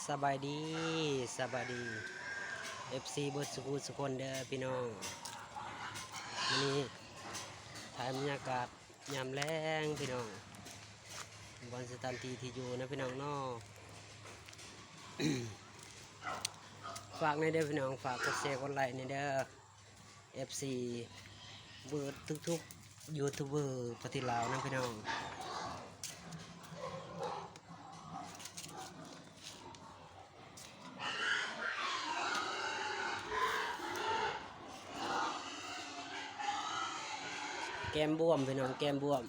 ສະບາຍດີ ສະບາຍດີ ເອັຟຊີ ເບິດສຸຜູ້ສຸຄົນເດີພີ່ນ້ອງ. ມື້ນີ້ຖ່າຍບັນຍາກາດຍາມແລງພີ່ນ້ອງ ບ່ອນສະຖານທີ່ທີ່ຢູ່ນະພີ່ນ້ອງເນາະ. ຝາກແດ່ເດີພີ່ນ້ອງ ຝາກກົດແຊ ກົດໄລແດ່ເດີ ເອັຟຊີ ເບິດທຸກໆ ຢູທູບເບີປະເທດລາວນະພີ່ນ້ອງ. ແກ້ມບວມພີ່ນ້ອງ ແກ້ມບວມ.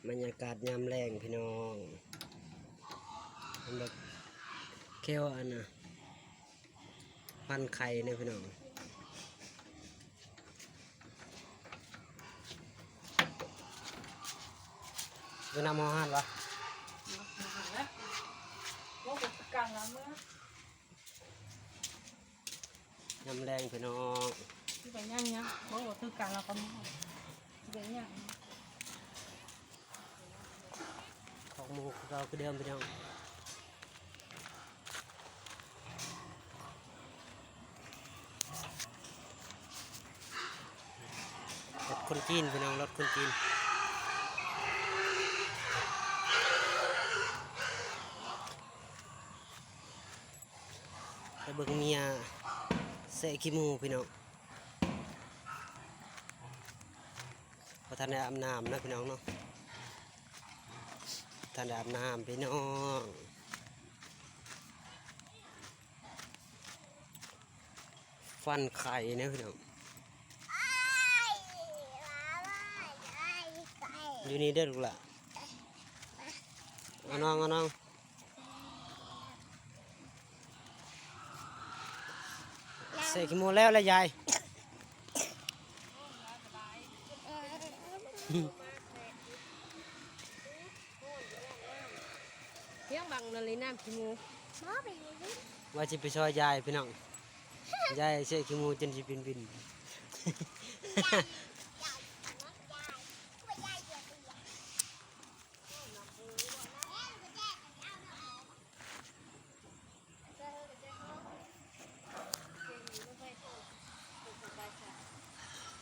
ບັນຍາກາດຍາມແລງພີ່ນ້ອງ ມັນແບບແຄວອັນນ່າ ຄວັນໄຄເນາະພີ່ນ້ອງ. ໄປນຳເຮົາຫັ້ນວະ ຍາມແລງພີ່ນ້ອງ ຊິໄປຫຍັງຫຍັງ ບໍ່ຖືກກັນລາວກໍມາ ຊິໄປຫຍັງ ຄອກໝູຄືເກົ່າຄືເດີມພີ່ນ້ອງ. ລົດຄົນຈີນພີ່ນ້ອງ ລົດຄົນຈີນ. ໄປເບິ່ງເມຍແຊະຂີ້ໝູ່ພີ່ນ້ອງ. ບໍ່ທັນໄດ້ອາບນ້ຳນະພີ່ນ້ອງເນາະ ບໍ່ທັນໄດ້ອາບນ້ຳພີ່ນ້ອງ. ຄວັນໄຄເນາະພີ່ນ້ອງ ຢູ່ນີ້ເດີລູກຫຼ້າ ເອົານ້ອງ ເອົານ້ອງ. ແຊະຂີ້ໝູ່ແລ້ວລະຍາຍ. ພຽງບັງນະລີນ້ຳຂີ້ໝູ່ ວ່າຊິໄປຊ່ອຍຍາຍພີ່ນ້ອງ ຍາຍແຊະຂີ້ໝູ່ຈົນຊິປິ່ນໆ.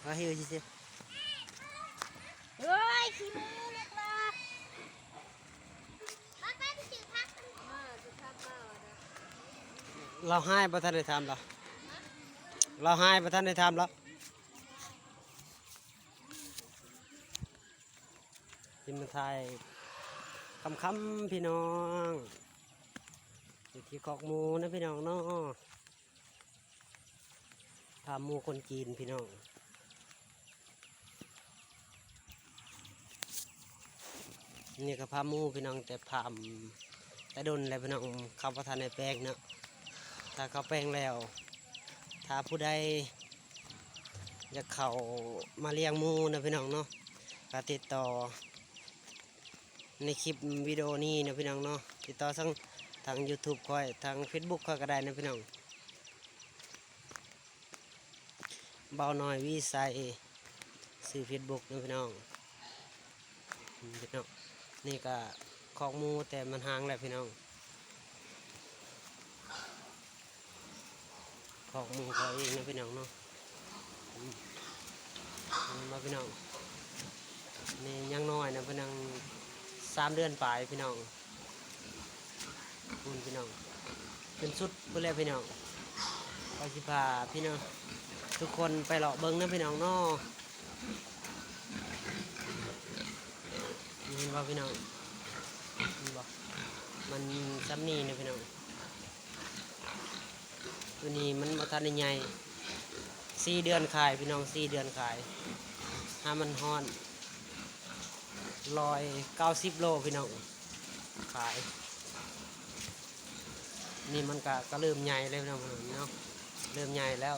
ວ່າຫິວຊິເຊ ເອີຍ ຂີ້ໝູ່ເລັກລະ ລາວຫາຍບໍ່ທັນໄດ້ຖາມລາວ ລາວຫາຍບໍ່ທັນໄດ້ຖາມລາວ. ຊິມາຖ່າຍຄ່ຳໆ ພີ່ນ້ອງ ຢູ່ທີ່ຄອກໝູນະພີ່ນ້ອງເນາະ ຟາມໝູຄົນຈີນພີ່ນ້ອງ. ນີ້ກໍຟາມໝູພີ່ນ້ອງ ແຕ່ຟາມແຕ່ດົນແລ້ວພີ່ນ້ອງ ເຂົາບໍ່ທັນໄດ້ແປງເນາະ ຖ້າເຂົາແປງແລ້ວ ຖ້າຜູ້ໃດ ຢາກເຂົ້າມາລ້ຽງໝູນະພີ່ນ້ອງເນາະ ກໍຕິດຕໍ່ໃນຄລິບວິດີໂອນີ້ນະພີ່ນ້ອງເນາະ ຕິດຕໍ່ທາງ ທາງຢູທູບຂ້ອຍ ທາງເຟສບຸກຂ້ອຍກໍໄດ້ນະພີ່ນ້ອງ ບ່າວນ້ອຍວິໄສ ຊື່ເຟສບຸກນະພີ່ນ້ອງ. ອືມ ພີ່ນ້ອງ ນີ້ກະຄອກໝູ ແຕ່ມັນຮ້າງແລ້ວພີ່ນ້ອງ ຄອກໝູເຂົາເອງນະພີ່ນ້ອງເນາະ. ອືມ ເຫັນບໍ່ພີ່ນ້ອງ ນີ້ຍັງນ້ອຍນະພີ່ນ້ອງ ສາມເດືອນປາຍພີ່ນ້ອງ. ພຸ້ນພີ່ນ້ອງ ຈົນສຸດພຸ້ນແຫຼະພີ່ນ້ອງ ຂ້ອຍຊິພາພີ່ນ້ອງທຸກຄົນໄປເລາະເບິ່ງນຳພີ່ນ້ອງເນາະ. ເຫັນບໍ່ພີ່ນ້ອງ ເຫັນບໍ່ ມັນຊ່ຳນີ້ນະພີ່ນ້ອງ. ໂຕນີ້ມັນບໍ່ທັນໄດ້ໃຫຍ່ ສີ່ເດືອນຂາຍພີ່ນ້ອງ ສີ່ເດືອນຂາຍ ຖ້າມັນຮ້ອນ ຮ້ອຍເກົ້າສິບໂລພີ່ນ້ອງ ຂາຍ. ນີ້ມັນກະ ກະເລີ່ມໃຫຍ່ແລ້ວພີ່ນ້ອງເນາະ ເລີ່ມໃຫຍ່ແລ້ວ.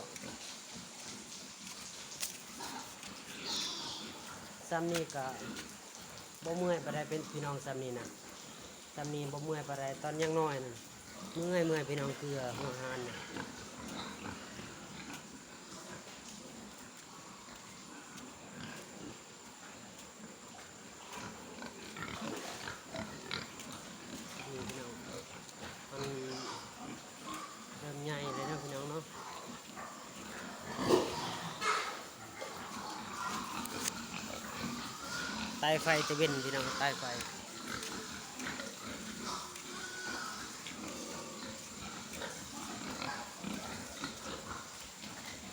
ສ່ຳນີ້ກະບໍ່ເມື່ອຍປານໃດເປັນພີ່ນ້ອງ ສ່ຳນີ້ນະ. ສ່ຳນີ້ບໍ່ເມື່ອຍປານໃດ ຕອນຍັງນ້ອຍນະ ເມື່ອຍ ເມື່ອຍພີ່ນ້ອງ ເກືອຫົວຫານນະ. ນີ້ພີ່ນ້ອງ ມັນເລີ່ມໃຫຍ່ແລ້ວເນາະພີ່ນ້ອງເນາະ. ໄຕ້ໄຟຕາເວັນພີ່ນ້ອງ ໄຕ້ໄຟ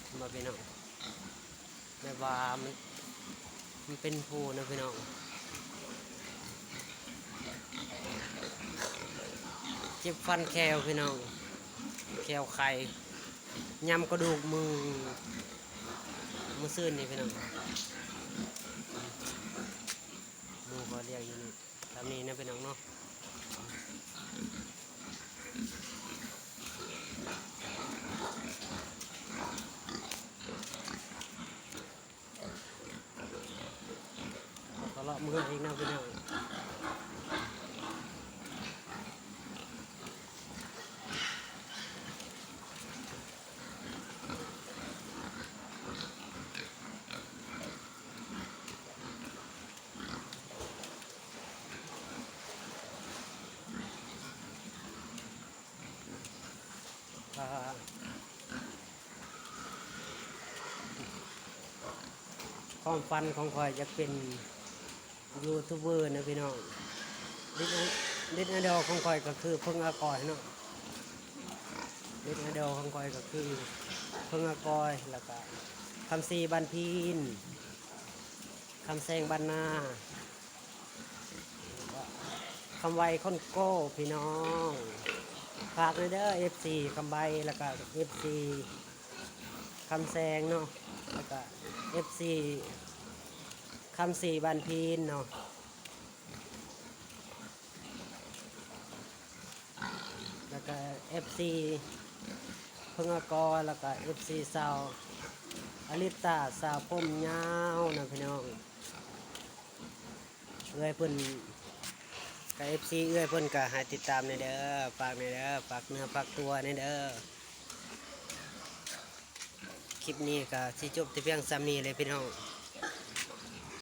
ເຫັນບໍ່ພີ່ນ້ອງ? ແບບວ່າມັນ ມັນເປັນພູນະພີ່ນ້ອງ. ເຈັບຟັນແຂ້ວພີ່ນ້ອງ ແຂ້ວໄຄ ຍຳກະດູກມື້ ມື້ຊືນນີ້ພີ່ນ້ອງ. ໝູ່ກໍລ້ຽງຢູ່ນີ້ ຕາມນີ້ນະພີ່ນ້ອງເນາະ. ກໍເລາະເມືອອີກນະພີ່ນ້ອງ. ອ່າ ຄວາມຝັນຂອງຂ້ອຍຢາກເປັນຢູທູບເບີນະພີ່ນ້ອງ. ເນັດ ເນັດໄອດອລຂອງຂ້ອຍກໍຄືເພິ່ງອາກອຍເນາະ. ເນັດໄອດອລຂອງຂ້ອຍກໍຄືເພິ່ງອາກອຍ ແລ້ວກະຄຳສີ ບານພີນ ຄຳແສງ ບານນາ ຄຳໄວ ຄົນໂກ້ ພີ່ນ້ອງ. ຝາກແດ່ເດີ ເອັຟຊີ ຄຳໄວ ແລ້ວກະ ເອັຟຊີ ຄຳແສງເນາະ ແລ້ວກະ ເອັຟຊີ ຄຳສີ ບານພີນເນາະ. ແລ້ວກະ ເອັຟຊີ ເພິ່ງອາກອຍ ແລ້ວກະ ເອັຟຊີ ສາວອາລິຕາ ສາວຜົມຍາວນະພີ່ນ້ອງ. ເອື້ອຍເພິ່ນ ກະ ເອັຟຊີ ເອື້ອຍເພິ່ນກະໃຫ້ຕິດຕາມແດ່ເດີ ຝາກແດ່ເດີ ຝາກເນື້ອຝາກຕົວແດ່ເດີ. ຄລິບນີ້ກະຊິຈົບແຕ່ພຽງສ່ຳນີ້ເລີຍພີ່ນ້ອງ.